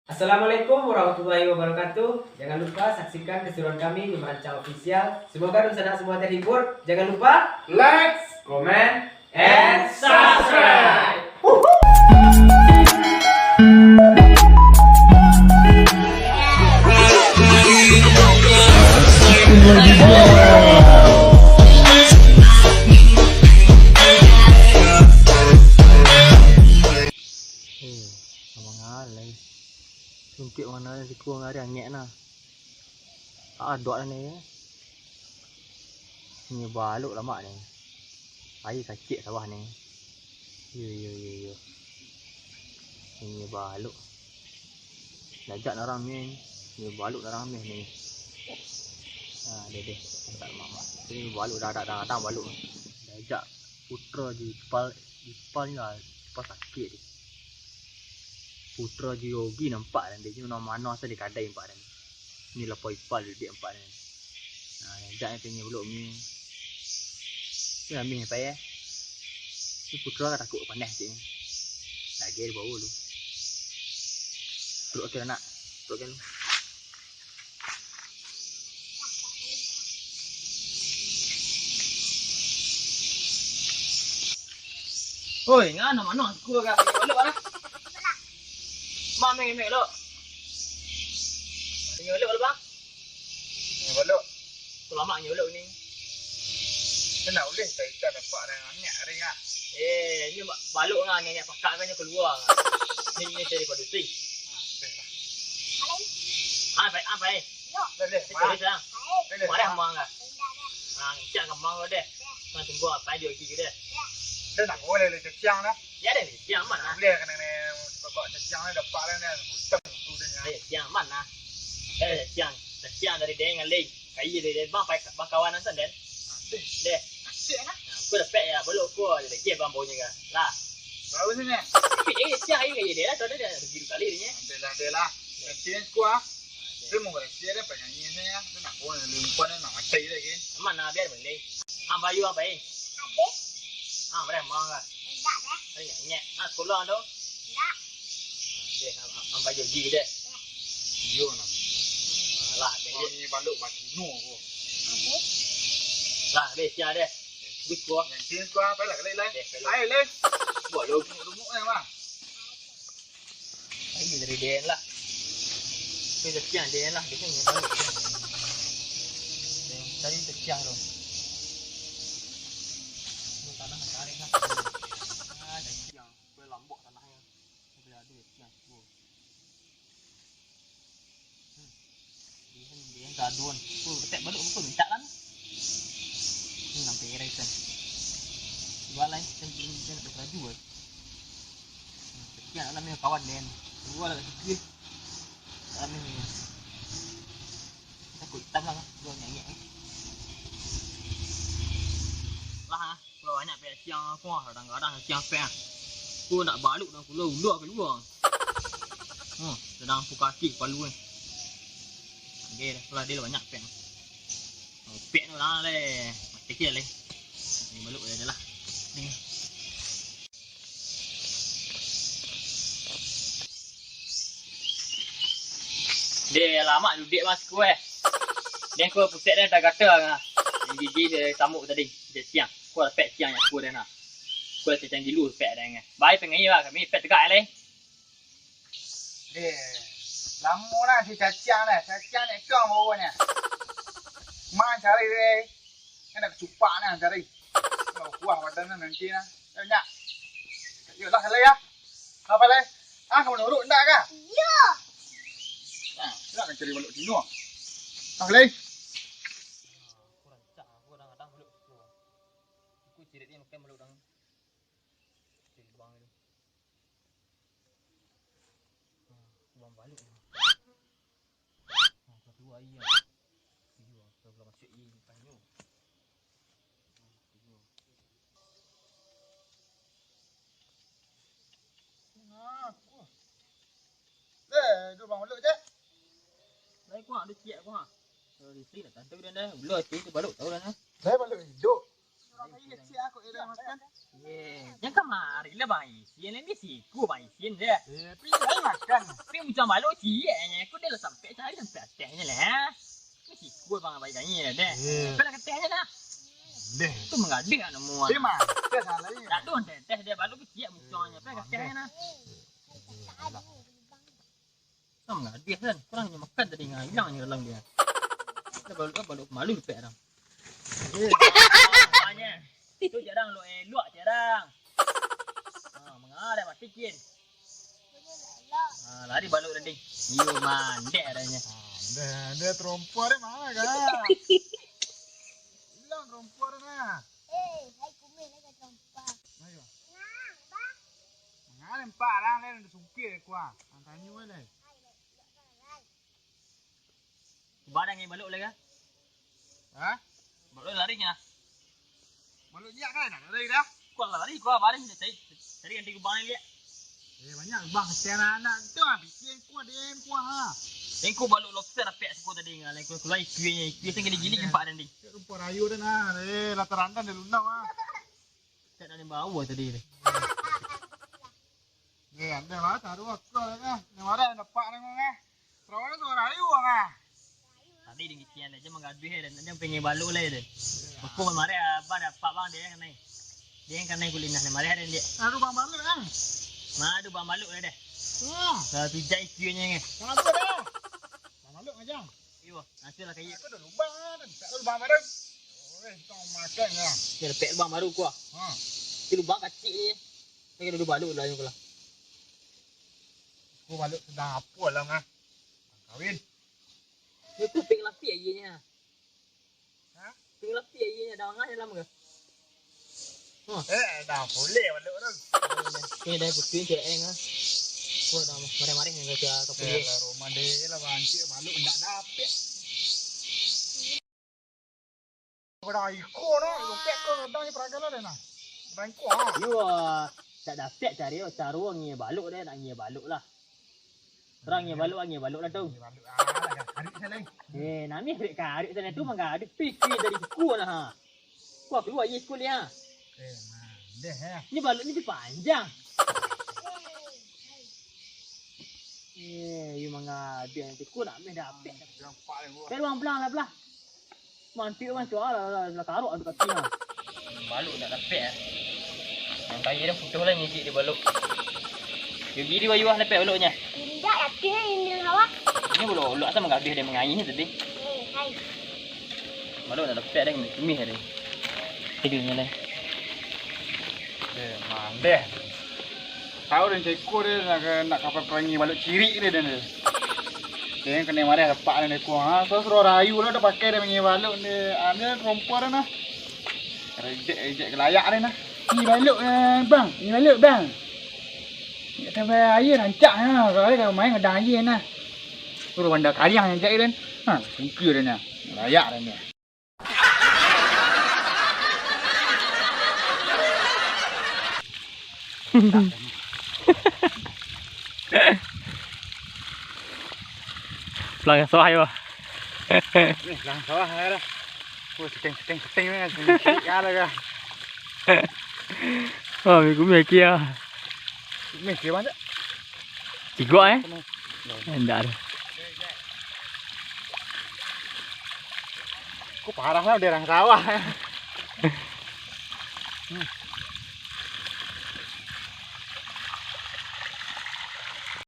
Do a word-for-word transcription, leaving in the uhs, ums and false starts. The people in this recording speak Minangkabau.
Assalamualaikum warahmatullahi wabarakatuh. Jangan lupa saksikan keseruan kami di Merancang Official. Semoga dunsanak semua terhibur. Jangan lupa like, comment, and subscribe. Eh, abang alai. Suntik mano siku ari angek nah. Tak adok lah ni. Ni balok lamak ni. Aia kacik sawah ni. Yo, yo, yo, yo. Ni balok. Dajak narang ni. Ni balok narang ni ni. Ha, deh, deh. Angkat mamak. Ni balok dah, dah, dah, dah balok. Dajak putra di kepala, di kepala ni lah. Kepala sakit ni. Putra Yogi nampak dan dia ni mano-mano asal di kadai nampak dan. Ni lapau ipal duduak nampak dan. Nah, jak yang tinggi belok ni. Ni amih apa ya? Ni putra takut panas cik ni. Lagi dia bawa lu. Perut okey nak. Perut okey lu. Oi, ngano mano aku agak balok lah. Mak meh meh lo. Nyo lo bang. Nyo lo. Kok lama nyo lo ni. Kena ulih tak ikan dapat dah angek hari ah. Eh, ni balok ngah angek pakak kan nyo keluar. Ni ni cari padusi. Ah, apa apa eh. Boleh, Cari lah. Boleh, Marah mah. Mang lah. Ah, cak kemang lo deh. Nah, tunggu apa aja lagi deh. Dah nak boleh le ceciang dah. Ya deh, ceciang aman lah. Boleh kena ni bawa ceciang ni dapat lah ni. Utang tu dia. Eh, ceciang aman lah. Eh, ceciang. Ceciang dari dia ngalih. Kayu dari dia bang pai bang kawan asal den. Deh. Deh. Asyik lah. Nah, aku dapat ya, boleh aku ada je bang baunya kan. Lah. Baru sini. Tapi dia ceciang air kayu dia lah, tu dia dah gila kali dia. Deh lah, deh lah. Nanti ni aku ah. Dia mau berhasil dia penyanyi ni ya. Dia nak pun lupa ni nak mati lagi. Aman lah biar boleh. Ah, bayu apa eh? Habis. Ah, boleh mah lah. Indak dah. Ada nyanyi. Ah, sekolah tu. Indak. Deh, am- am- ampai jogi deh. Iyo nah. Alah, deh. Kau ni balok batino ko. Habis. Lah, deh, sia deh. Habis ko. Nanti ko apa lah kali lah. Deh, kali. Ayo leh. Buat lo gemuk-gemuk eh mah. Ayo dari D N lah. Tu dah siang D N lah. Biasanya ni balok. Tadi tu siang tu. Ni tanah nak tarik lah. Ah, dah siang. Kau lambok tanahnya. Kau ada siang tu. Hmm. Dia kan, dia kan gaduan. Tu, ketek balok bukan mintak kan? Hmm, sampai erai kan. Dua lain, kan dia, dia nak beraju kan. Hmm, sekian alam ni kawan dia kan. Dua lah kat sikit. Alam ni. Takut hitam lah kan. Dua nyanyek kan. Lah ah. Kalau banyak pek siang aku ah, kadang-kadang siang pek ah. Aku nak balok dah keluar, ulo keluar. Hmm, sedang aku kaki palu eh. Oke, dah lah dia banyak pek. Oh, pek tu lah leh. Mati kira leh. Ni balok dia dah lah. Ni. Dia lama dudik mas ku eh. Dia ku pusat dia dah gatal ah. Yang gigi dia samuk tadi. Dia siang. Ku lah pek siang yang ku dah nah. Ku lah cacang gilu pek dah ngah. Bai pengai lah kami pek tegak leh. Deh, lamo lah si caciang dah. Caciang nak ikang bawa ni. Ma cari deh. Kan nak kecupak ni cari. Nak kuah badan ni nanti lah. Dah banyak. Yolah, selai ya. Apa lai? Ah, kamu nurut ndak kah? Iyo. Ah, nak cari balok Cino. Ah, selai. Aku rancak, aku kadang-kadang balok Cino. Aku cirit ni makan balok dang. Cirit bang tu. Ah, bang balok ni. Ah, keluar aia. Iyo, keluar masuk aia ni tanyo. Nah, kuah. Eh, dua bang mulut je. Lai kuah, ada ciak kuah. Kalau di sini tak tahu dah, dah. Ulo tu, tu baru tahu dah, dah. Lai baru hidup. Kau kecil aku, eh, dah makan. Ye, jan kamari lah Bang Isin, ni siku Bang Isin deh. Eh, pi lai makan. Pi mucang balok ciek nyo, aku dah lah sampai cari sampai atehnyo lah. Ni siku Bang Abai kanyi lah deh. Eh. Pi lah ka atehnyo dah. Deh. Tu manggaduah nak muan. Pi mah, dah salah ni. Dah tu, dah, dah, dah balok ciek mucangnyo, pi lah ka atehnyo dah. Kan manggaduah kan, kurangnyo makan tadi, nga ilangnyo dalam dia. Dah balok, balok malu dapek dah. Eh. Makanya, tu jarang lo elok jarang. Ha, mangarah mati kin. Ha, lari balok tadi. Iyo mandek adanya. Ha, dah, dah terompa deh mana kah? Ilang terompa deh nah. Eh, hai kumeh lah terompa. Ayo. Nah, bah. Mangana empat arang lai, nan sungkil kuah. Ang tanyo lai. Barang yang balok lai kah? Hah? Balok lari nya. Balok nyak kan nak lari dah. Kuah lari, kuah barang dah cari. Cari ganti kubang lai. Eh, banyak bang, tiang anak tu ah, bisi kuah, dia kuah ha. Engko balok lobster dapek siko tadi ngalai kuah, kuah iku nya, iku tengah digilik empat tadi. Rupa rayu dah nah. Eh, latar andan dah lunau ah. Tak ada yang bawa tadi tu. Eh, anda lah, taruh aku lah kah. Yang marah dapat dengan kah. Terawan tu rayu kah. Tadi dengan kian aja menggaduh ya, dan dia pengen balok lah itu. Aku kemarin abah dapat bang, dia yang kena. Dia yang kena kulit nah, marah ada dia. Aduh, bang balok kan. Madu bang balok lah deh. Wah. Kalau pijak ikinya kan. Apa dah? Bang balok aja. Iyo, nanti lah kayak. Aku ada lubang kan. Tak ada lubang baru. Oh, eh, kita mau makan ya. Dia lepek lubang baru kuah. Ha. Itu lubang kecil ni. Saya kena dua balok lah yang kelah. Aku balok sedang apa lah ngah. Kawin. Itu ping lapik aja nya. Hah? Ping lapik aja nya, dah ngah dalam ke? Hah? Eh, dah boleh balok tu. Ini dah putih cek eng ah. Kuat dah marah-marah yang kata kau Eh, punya. Lah rumah dia lah bancik balok ndak dapik. Pada iko no, lupek ko kadang ni peragalan dah nah. Bangko ah. Iyo, tak dapik cari caro ngiye balok deh, nak ngiye balok lah. Orang ngiye balok, ngiye balok lah tu. Ngiye balok ah, lah karik salah. Eh, nami karik-karik salah tu manggaduh pikir dari siku nah. Kuah keluar ye siku liya. Eh, nah, deh ya. Ni balok ni panjang. Eh, yu manggaduh nanti ku nak meh dapik. Nampak lah gua. Dari ruang belang lah belah. Mantik mantik lah, lah, lah, lah karok tu kaki ha. Balok nak dapik ah. Yang kaya dah putus lah ngijik di balok. Yo gini bayu ah dapik baloknya. Indak yakin ini awak. Ini balok-balok asal manggaduh dia mangaih tadi. Eh, hai. Balok nak dapik dah kumih-kumih tadi. Tidurnya lah. Eh, mandeh. Tahu den ceko dia nak, nak kapal perangi balok cirik dia den. Dia kena marah dapat den deko. Ha, so suruh rayu lah dah pakai dia mangi balok dia. Ada rompo dah nah. Rejek-rejek gelayak dia nah. Ni balok eh, bang, ni balok bang. Nak tambah air rancak nah. Kalau dia main ada air nah. Suruh bandar kaliang yang cak dia. Ha, singkir dia nah. Gelayak dia nah. Pulang sawah yo. Ni pulang sawah yo dah. Oh, seteng seteng seteng ni kan. Kala kah. Oh, minggu minggu kia. Meh kira banyak. Tiga eh? Penuh. Endak ada. Kok parah lah daerah sawah.